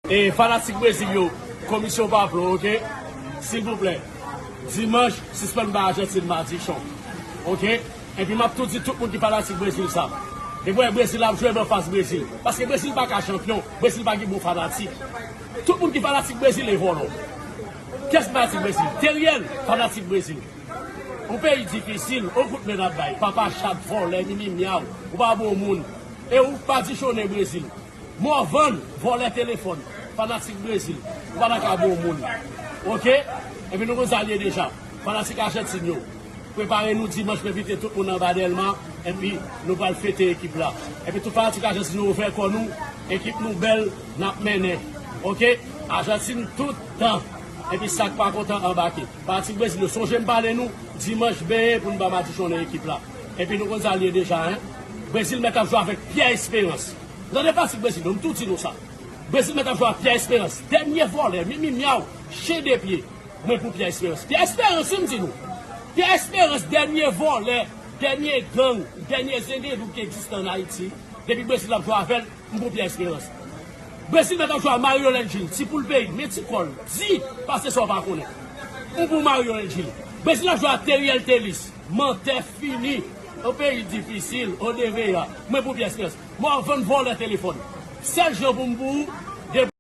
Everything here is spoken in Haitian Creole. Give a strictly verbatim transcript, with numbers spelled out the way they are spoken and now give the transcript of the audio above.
E fanatik Brezil yo, komisyon pa plon, oke? Silvouplè, dimanch, sispann bay Ajantin madichon, oke? Epi m ap tou di tout moun ki fanatik Brezil sa. Depi w wè Brezil ap jwe, anfas Brezil. Paske Brezil pa ka chanpyon, Brezil pa gen bon fanatik. Tout moun ki fanatik Brezil e vòlò. Kiyès ki fanatik Brezil? Teriel, fanatik Brezil. Yon peyi difisil, yon kout men n ap bay. Papa chat, vòlè, mimi myaw, ou pa bon moun. E ou pa dichonnen Brezil. Mòvann, vòlè telefòn, fanatik Brezil, ou pa nan ka bon moun. Oke? Epi nou konn sa l ye deja. Fanatik Ajantin yo, prepare nou dimanch, m envite tout moun anba Dèlma, epi nou pral fete ekip la. Epi tout fanatik Ajantin yo, ouvè kò nou, ekip nou bèl, n ap mennen. Oke? Ajantin tout tan. Epi sa k pa kontan anbake. Fanatik Brezil yo, sonje m pale nou, dimanch benyen pou n pa madichonnen ekip la. Epi nou konn sa l ye deja, en. Brezil mèt ap jwe avèk Pierre Espérance. Tande fanatik Brezil yo, m tou di nou sa. Brezil mèt ap jwe ak Pierre Espérance. Dènye vòlè, mimi myaw, chen de pye. Mwen pou Pierre Espérance. Pierre Espérance, wi, m di nou. Pierre Espérance, dènye vòlè, dènye gang, dènye zendelouk ki egziste ann Ayiti. Depi Brezil ap jwe avè l, m pou Pierre Espérance. Brezil mèt ap jwe ak Mario Lengil, ti poul peyi, men ti kò l, di, pase sa w pa konnen. M pou Mario Lengil. Brezil ap jwe ak Teriel Telis, mantè fini. Yon peyi difisil, yon deveya. Mwen pou Pierre Espérance. Mòvann vòlè telefòn. Sèl jan pou m pou ou, de